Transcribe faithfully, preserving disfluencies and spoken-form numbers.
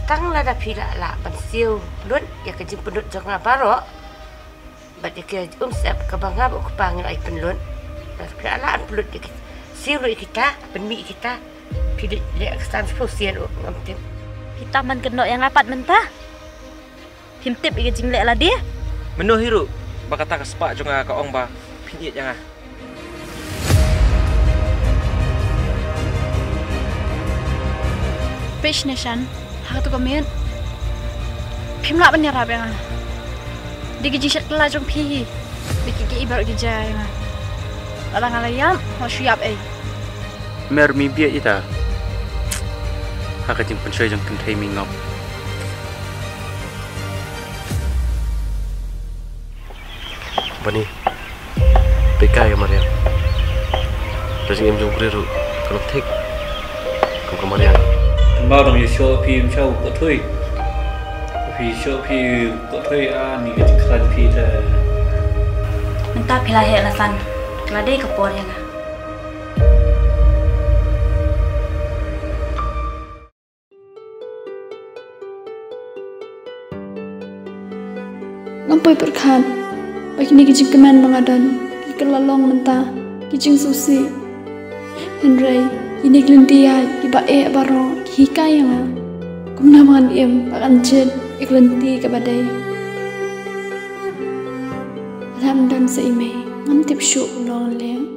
Tang lada phi la lah ban siew lut ïa ka jingpynlut jong nga baroh, bad ïa ka umsyep kaba nga bad u kpa ngi la ai pynlut. Lada phi la lah ban pynlut ïa ka, siew lut ïa kita, pynmih ïa kita, phi leh, leh ka san spah sien u ngam tip. Phi tam ban kynnoh ïa nga pat mynta. Phim tip ïa ka jingleh lade. Mynno hi ruh ba kata ka spah jong nga ka ong ba phin ïeit ïa nga. Page Nation, ha kato ka miet phim lah ban ïarap ïa nga. Dei ka jingshet kylla jong phi hi. Dei ki, ki ibar ki jia ïa nga. Lada nga la ïap, nga shu ïap ei. Mer mi bieit ita. Ha ka jingpynshoi jong kynthei mi ngop. Bani. Peit kai ka mariang. Ka jingim jong u briew ruh ka long thik kum ka mariang. Tang ba dang ïa shoh phi ym shoh ka thui. Phi shoh phi ka thui a ni ka jingkhlaiñ phi te. Mynta phi la heh la san. Ka la dei ka por ïa nga. Ngam poi pyrkhat ba kine ki jingkmen ba nga don ki kylla long mynta ki jingsngewsih. Hynrei kine ki lynti ïaid kiba eh baroh ki hikai ïa nga kumno ba ngan im ba kan jied ïa ka lynti kaba dei. Lada ym don sa i mei ngam tip shuh kumno ngan leh.